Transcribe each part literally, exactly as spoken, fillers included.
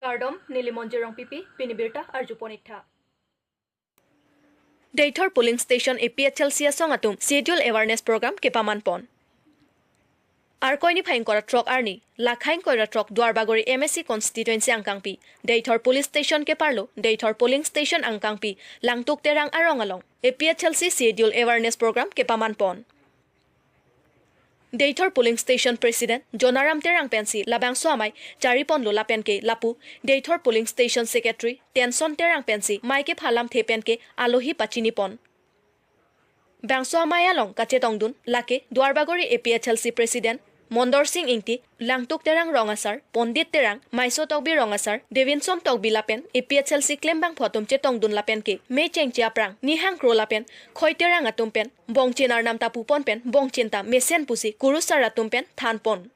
Kardom, neli Monjir Rongpipi, pini birta arjupon iktha. Deithor Polling Station A P H L C asong atum Schedule Awareness Program kepaman pon. Arkoi niphai ingkoi ra throk arni, Lakhain Koira throk Duarbagori M A C Constituency angkangpi, Deithor Police Station keparlo, Deithor Polling Station angkangpi, Langtuk Terang arong along, A P H L C Schedule Awareness Program kepaman pon. Deithor Polling Station President Jonaram Terang pensi labangso amei chari ponlo lapen ke lapu Deithor Polling Station Secretary Tenson Terang pensi mei kepha lamthe pen ke alohi pachini pon. Bangso amei along kachetongdun lake Duarbagori A P H L C President Mondor Sing Ingti, Langtuk Terang rong asar, Pondit Terang, Maiso Tokbi rong asar, Devinson Tokbi lapen A P H L C klembangphu atum chetongdun lapen ke mei chengche aphrang nihang kro lapen khoi terang atum pen bongchin arnam ta pupon pen bongchin ta mesen pusi kurusar atum pen than pon.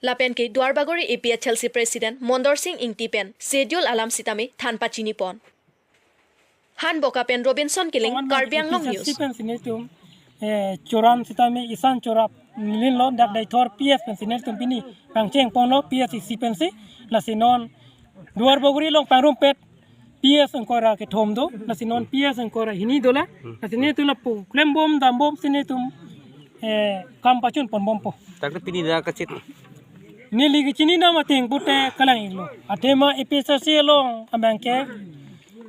Lapen ke Duarbagori A P H L C President Mondor Sing Ingti pen Schedule alam sitame than pachini pon. Hanboka pen Robinson Killing, Karbi Anglong News. Pensi netum, eh, choram sitame isan chorap nilin lo, dak Deithor P S pensi netum pini pangcheng ponlo, P S isi pensi, lasi non Duarbagori along pangrumpet P S ingkoi ra kethom do, lasi non P S ingkoi ra hini dolang, lasi netum lapu klembom dambom si netum, eh, kam pachun ponbompo. Dak pini dak kachet. Neli kachini dam ateng pute kalang-iklo. Athema A P H L C along abang ke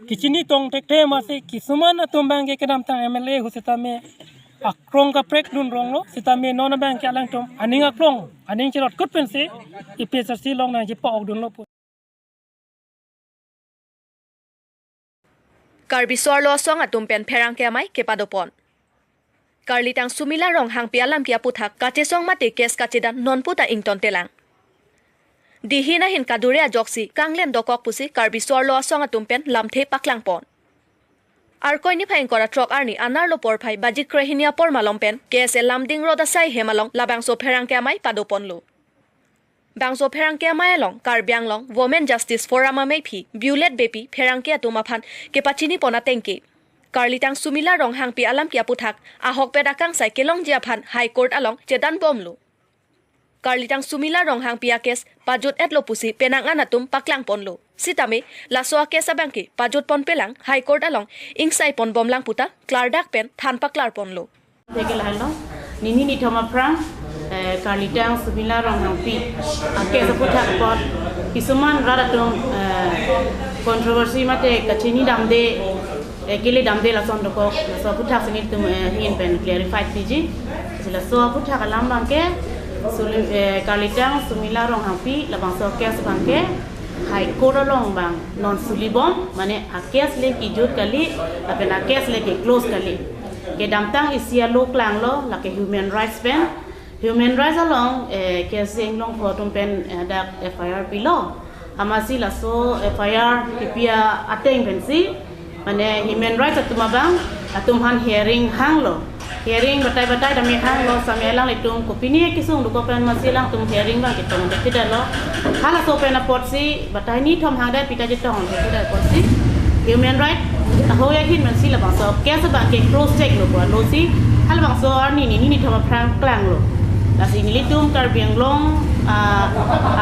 kachini tong thekthe masi kisuman atum abang ke kedamtang M L A ahut sitame akrong kaprek dun ronglo, sitame non abang ke alangtum aning akrong, aning chirot kut pensi A P H L C along nangchipa-okdunlo pu. Karbi so-arlo asong atum pen pherangke amei kepado pon. Karlitang Sumila Ronghangpi alamki aputhak kachesong mate case kachedan nonpu ta ingtontelang. Dihin ahin kadure ajoksi kanglen dokok pusi Karbi so-arlo asong atum pen lamthe paklang pon. Arkoi niphai ingkoi ra throk arni anerlo porphai baji krehini apor malom pen K S A Lumding Road asai hem along labangso pherangke amei pado ponlo. Bangso pherangke amei along Karbi Anglong Women Justice Forum ameiphi Violet Beypi pherangke atum aphan kepachini pon ateng ke, Karlitang Sumila Ronghangpi alamki aputhak ahokpet akangsai kelongji aphan High Court along chedan bomlo. Karlitang Sumila Ronghangpi a-case pajut-etlo pusi penang an atum paklang ponlo. Sitame laso a-case abang ke pajut ponpelang High Court along ingsai ponbomlang puta klardak pen than paklar ponlo. Theke lahelo, nini nithom aphrang, eh, Karlitang Sumila Ronghangpi a-case aputhak apot kisuman rat atum, eh, controversy mate kachini damde, eh, kele damde lason dokok, laso aputhak si nelitum, eh, ahin pen clarify piji. Si laso aputhak alam abang ke, Suli-, eh, Karlitang Sumila Ronghangpi labangso case abang ke High Court along abang non suli bom, mane a-case le kijut kali, lapen a-case le ke-close kali. Kedamtang isi alo klanglo, lake human rights pen. Human rights along, eh, K S A Inglongpho atum pen, eh, dak F I R pilo. Amatsi laso F I R kipi ateng pensi, mane human rights atum abang, atum aphan hearing hanglo. Hearing batai batai tame hanglo, sitame alanglitum kopine kesung dokok pen amatsi alangtum hearing abang ketong dokok lo. Halaso pen apotsi batai nithom hangdai pita chetong dokok apotsi human right ahoi ahin amatsi labangso case abang ke-close cheklo pulo si halabangso arni nini nithom aphrang klanglo. Lasi nelitum Karbi Anglong, ah,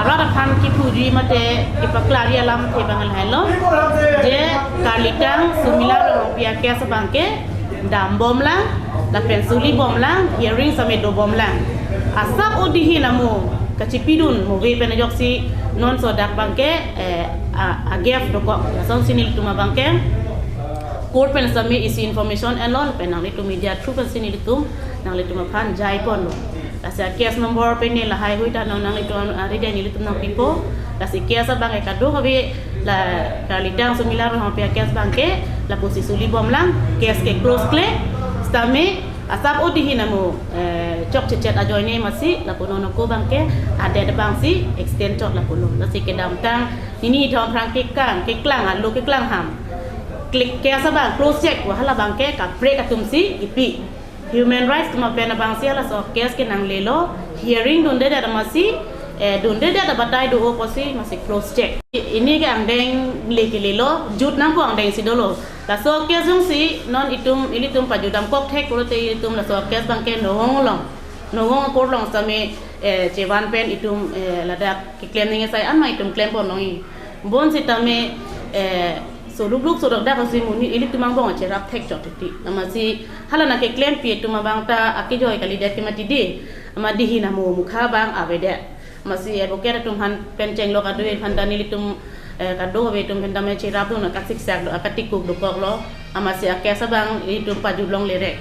arat aphan kiphuji mate kipaklarji alamthe abang lahelo. Je Karlitang Sumila Ronghangpi a-case abang ke dambomlang, lapen sulibomlang, hearing sitame dobomlang. Asap odi ahin amo kachipidun move pen ajoksi non so dak abang ke, eh, a, a-gap dokok. Lasonsi nelitum abang ke court pen sitame isi information enlo, pen nanglitum media through pensi nelitum nanglitum aphan jai ponlo. Lasi a-case number pen ne lahai hui ta non nanglitum, ah, rida nelitum nangpipo. Lasi case abang ke kadokave la Karlitang Sumila Ronghangpi a-case abang ke lapusi sulibomlang, case ke-close kle. Sitame asap odi ahin amo, eh, chokchechet ajoine amatsi lapu non ako abang ke adet abangsi extend chot lapulo. Lasi kedamtang nini nithom aphrang keklang, keklang alo keklang ham. Klik case abang close chek pu halabang ke kaprek atumsi kipi. Human rights atum pen abangsi halaso case ke nanglelo, hearing dundedet amatsi, eh, dundedet abatai do-o pusi amatsi close chek. Pini ke angdeng le kelelo, jut nangkok angdengsi dolo. Laso case jongsi non itum ilitum pajut damkok thek pulote ilitum laso case abang ke Nowong along, Nowong a-court along sitame Eh, chevan pen itum, eh, ladak keklem ning asai an ma itum klem pon longji. Bonsitame, eh, so lukluk so dokdak asi monit ilitum angbong cherap thek chot titi. Amatsi hala nangkeklempi atum abang ta akejoi kalidet ke mati di. Amat dihin amo mukha abang avedet. Amatsi advocate atum aphan pen chenglok adu aphan ta nelitum, eh, kadokave atum aphan tame cherap do na kasiksak do, akatikuk dokoklo. Amatsi a-case abang itum pajut longle re.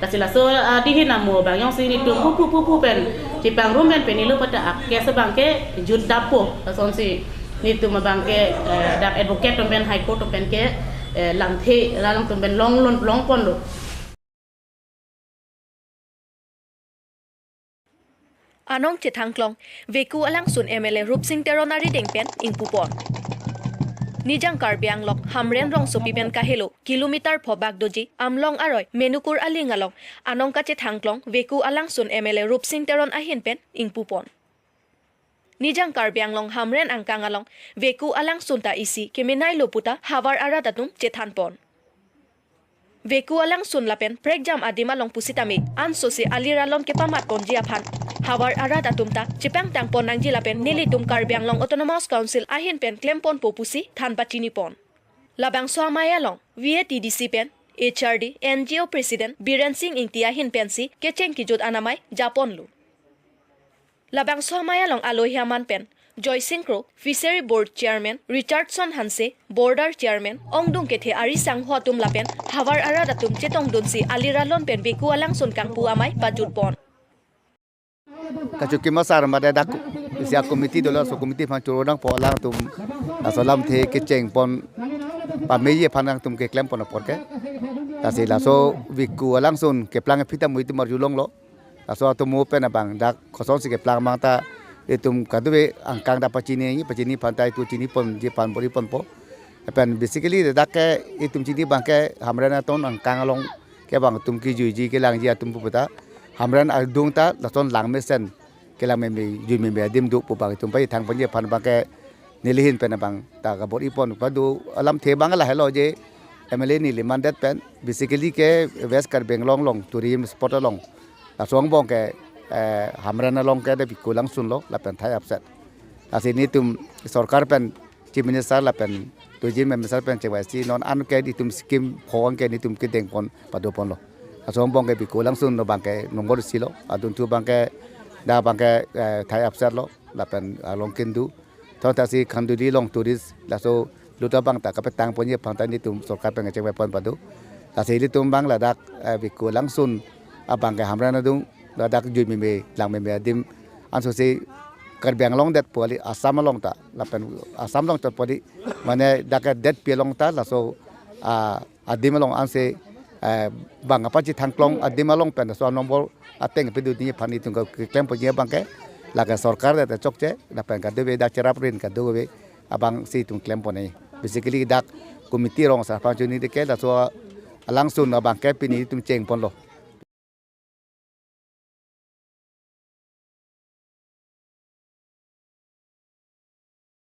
Lasi laso, ah, dihin amo abang jongsi nelitum pupu pupu pen chepangrum pen penilo pata a-case abang ke jutdappo. Lasonsi nelitum abang ke, eh, dak advocate atum pen High Court atum pen ke, eh, lamthe, lalang atum pen long lon, long ponlo. Anong chethangklong, Veku Alangsun M L A Rupsing Teron arideng pen ingpupon. Nijang Karbi Anglong, Hamren rongsopi pen kahelo, kilometer phobak doji, Amlong aroi, Menukur aling along, anong kachethangklong, Veku Alangsun M L A Rupsing Teron ahin pen ingpupon. Nijang Karbi Anglong Hamren angkang along, Veku Alangsun ta isi kemenailo puta havar arat atum chethanpon. Veku Alangsun lapen prekjam adim along pusitame, ansose ali ralon kepamatponji aphan havar arat atum ta chepangtangpon nangji lapen nelitum Karbi Anglong Autonomous Council ahin pen klemponpo pusi than pachinipon. Labangso amei along, V A T D C pen, H R D, N G O President Biren Singh Ingti ahin pensi kecheng kejut an amei japonlo. Labangso amei along alohi aman pen, Joy Singh Kro, Fishery Board Chairman, Richardson Hanse, Border Chairman, ongdung kethe ari sangho atum lapen havar arat atum chetongdunsi ali ralon pen Veku Alangsun kangpu amei pajutpon. Kachokim asar mate dak isi a-committee dolo, laso committee aphan choro nangpo alangtum, laso lamthe kechengpon pameji aphan nangtum keklempon apor ke. Lasi laso Veku Alangsun keplang aphi ta mo itum arjulonglo. Laso atomo pen abang dak kosonsi keplang abang ta itum kadokave angkang ta pachini, pachini aphan ta itum chiniponji aphan bor-iponpo. Pen basically dak ke itum chini abang ke Hamren aton angkang along ke abang atum kejuiji kelangji atum pu ta Hamren adung ta lason langmesen kelang meme jui meme adim do pu abang itum pachethangponji aphan abang ke nelihin pen abang ta kabor-ipon pado alamthe abang lahelo je M L A neli mandet pen basically ke West Karbi Anglong along tourism spot along laso angbong ke, eh, Hamren along ke de Veku Alangsun lo lapen Thai Upset. Lasi nelitum sorkar pen Chief Minister lapen Tourism Minister pen chengvaisi non an ke itum scheme pho an ke nelitum kedengpon padoponlo. Laso angbong ke Veku Alangsun lo abang ke nombor isi lo, adunthu abang ke dak abang ke, eh, Thai Upset lo lapen along kindu. Thon tasi Khanduli along tourist laso lut abang ta kapetangponji aphan ta nelitum sorkar pen kechengvaipon pado. Lasi ilitum abang ladak, eh, Veku Alangsun abang ke Hamren adung ladak jui meme lang meme adim ansose Karbi Anglong det pu kali, Assam along ta lapen Assam along chot pu kali, mane dak ke detpi along ta laso, ah, adim along anse, eh, bang apachethangklong adim along pen laso nombor ateng pedunji aphan itum keklemponji abang ke lake sorkar det chokche lapen kadokave dak cherap rin kadokave abangsi itum klempon e. Basically dak committee rong asar aphan chini de ke laso Alangsun abang ke pini itum chengponlo.